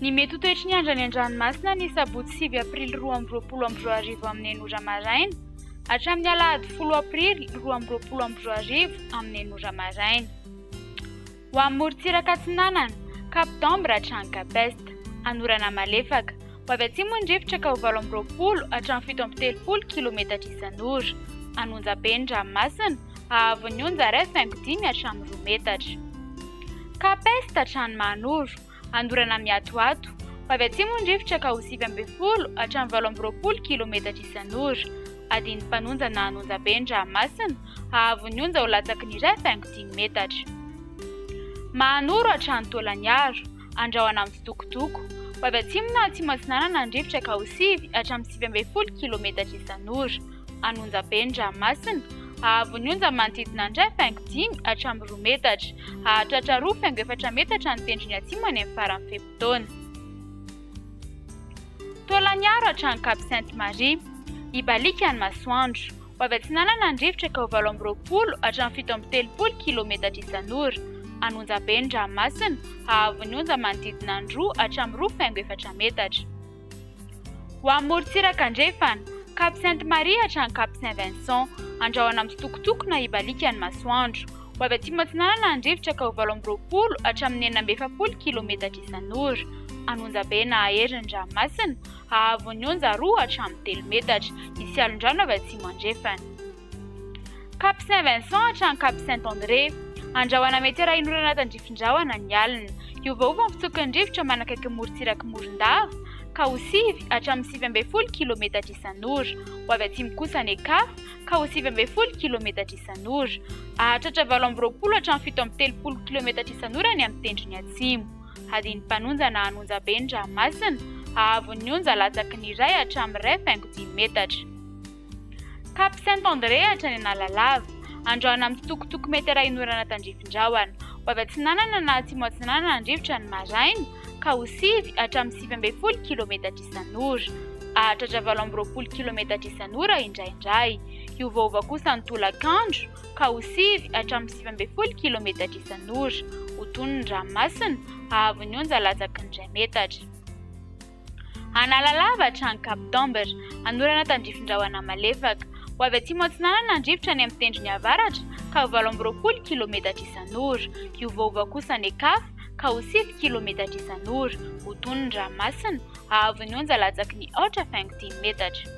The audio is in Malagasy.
Ny mety ho toetry ny andro any an-dranomasina ny sabotsy 9 aprily 2022 amin'ny enina ora maraina hatramin'ny alahady 10 aprily 2022 amin'ny enina ora maraina. Ho amin'ny morontsiraka atsinanana, Cap d'Ambre hatrany Cap Est. Hanorana malefaka. Ho avy atsimo ny rivotra ka ho 28 hatramin'ny 37 kilometatra isan'ora. Hanonja be ny ranomasina, hahavon'ny onja 1,5 hatramin'ny 2 metatra. Cap Est hatrany Mahanoro. Hanorana miatoato. Ho avy atsimo ny rivotra ka ho 19 hatramin'ny 28 kilometatra isan'ora. Adin'ny mpanonja na hanonja be ny ranomasina, hahavon'ny onja ho latsaky ny 1,5 metatra. Mahanoro hatrany Taolagnaro, andrahona mitsitokotoko. Ho avy atsimo na atsimo atsinanana ny rivotra ka ho 9 hatramin'ny 19 kilometatra isan'ora. Hanonja be ny ranomasina, hahavon'ny onja manodidina ny 1,5 hatramin'ny 2 metatra. Hahatratra 2,4 metatra ny tendrony atsimo any amin'ny faran'ny fe-potoana. Taolagnaro hatrany Cap Sainte Marie. Hibaliaka ny masoandro. Ho avy atsinanana ny rivotra ka ho 28 hatramin'ny 37 kilometatra isan'ora. Hanonja be ny ranomasina, hahavon'ny onja manodidina ny 2 hatramin'ny 2,4 metatra. Ho amin'ny morontsiraka andrefana, Cap Sainte Marie hatrany Cap Saint Vincent. Andrahona mitsitokotoko na hibaliaka ny masoandro. Ho avy atsimo atsinanana ny rivotra ka ho 28 hatramin'ny 46 kilometatra isan'ora. Hanonja be na hahery ny ranomasina, hahavon'ny onja 2 hatramin'ny 3 metatra. Hisy alon-drano avy atsimo andrefana. Cap Saint Vincent hatrany Cap Saint André. Andrahona mety arahin'orana tandrifin-drahona ny alina. Hiovaova ny fitsoky ny rivotra manakaiky ny morontsirak'i Morondava ka ho 9 hatramin'ny 19 kilometatra isan'ora. Ho avy atsimo kosa ny Ecaf ka ho 19 kilometatra isan'ora. Hahatratra 28 hatramin'ny 37 kilometatra isan'ora ny amin'ny tendrony atsimo. Hadin'ny mpanonja na hanonja be ny ranomasina, hahavon'ny onja latsaky ny 1 hatramin'ny 1,5 metatra. Cap Saint André hatrany Analalava. Andrahona mitsitokotoko mety arahin'orana tandrifin-drahona. Ho avy atsinanana na atsimo atsinanana ny rivotra ny maraina, ka ho 9 hatramin'ny 19 kilometatra isan'ora. Hahatratra 28 kilometatra isan'ora indraindray. Hiovaova kosa ny tolakandro, ka ho 9 hatramin'ny 19 kilometatra isan'ora. Ho tony ny ranomasina, hahavon'ny onja latsaky ny 1 metatra. Analalava hatrany Cap d'Ambre, hanorana tandrifin-drahona malefaka. Ho avy atsimo atsinanana ny rivotra any amin'ny tendrony avaratra ka ho 28 kilometatra isan'ora. Hiovaova kosa ny Ecaf ka ho 9 kilometatra isan'ora. Ho tony ny ranomasina, hahavon'ny onja latsaky ny 4,5 metatra.